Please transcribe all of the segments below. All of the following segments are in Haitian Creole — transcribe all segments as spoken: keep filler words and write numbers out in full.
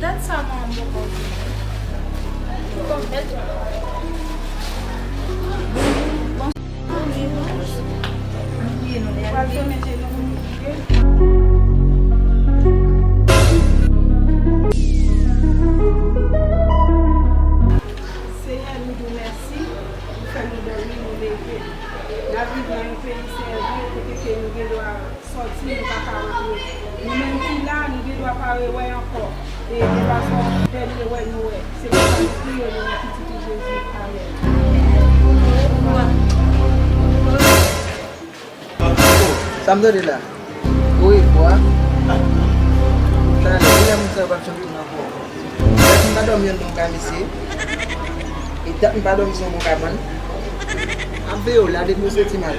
Dat sa mwen poko vini. Kòm mèt. Pral fèmen je nou pou nou priye. Senyè, nou di w mèsi pou fè nou dòmi, nou leve. N ap viv nan yon peyi, Senyè Dye, kote ke nou gen dwa sòti, nou pa ka rantre. Nou menm ki la, nou gen dwa pa rewè ankò. E gen dwa se dènye wè nou wè. Se pou sa nou priye o non pitit ou Jezi. Amèn. Sa m tande la? Orevwa. Talè, kilè moun sa yo p ap janm tounen ankò? Dat m pa dòmi anndan yon kay mesye. E dat m pa dòmi sou yon bon kabann. M ap veye w la depi w soti mal.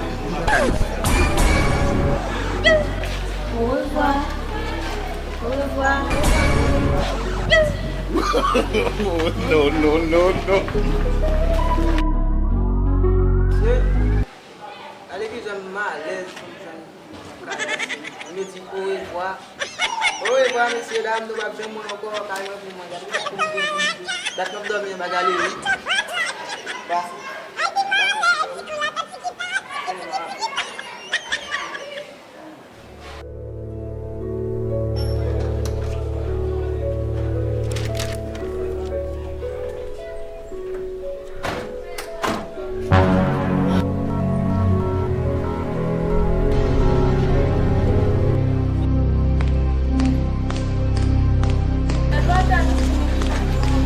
Orevwa. Orevwa. No, no, no, no. Mesye, gade ki jan m alèz pou m jwenn kay la. Mwen di orevwa. Orevwa, mesye dam, nou p ap janm wè ankò, kay mwen pou mwen, gade pou m vin, dat m ap dòmi anba galeri. Pase.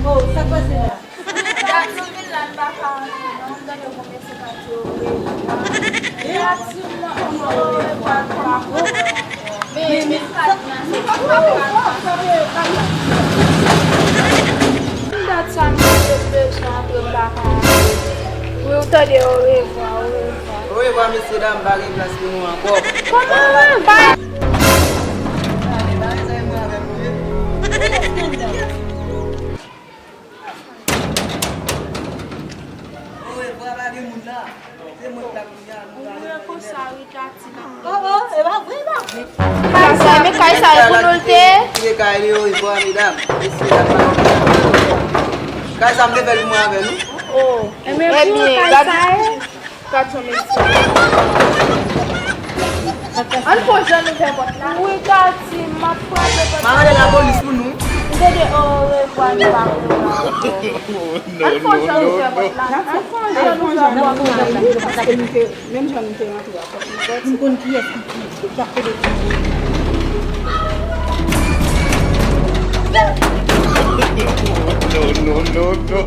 Oh, sa k pase la? Dat nou vin la, n pa ka antre non. M tande yon mesye k ap di orevwa. Pratikman orevwa, nou pa ko. Men, men, sa, nou pa ka antre. Dat sa m te bezwen antre, m pa ka antre. Wi, w tande orevwa, orevwa. Orevwa, mesye dam, pa gen plas pou nou ankò. Kòman pa Orevwa, pa gen moun la. Se mwen k la kounye a, nou pale. Ou wè konsa, wi, Tati, n ap... Oh, oh, e pa vre, e pa vre. Kay sa, men kay sa, e pou nou l te ye? Kay li, orevwa, medam. Mesye, dam, pa gen moun la. Kay sa, m te fè l pou mwen avè nou. Oh. Ebyen, gad sa, e. Gad yon mesye. Ann fè jan nou fè pòt la. Wi, Tati, m ap frape pòt la. M a rele lapolis pou nou. M te di orevwa, nou pa revwa ankò. Ann fè jan nou fè pòt la. Ann fè jan nou fè pòt la. Paske nou te, menm jan nou te rantre a, fòk nou sòti. M konn kiyès ki, ki, ki ap pede pou nou. No, no, no, no.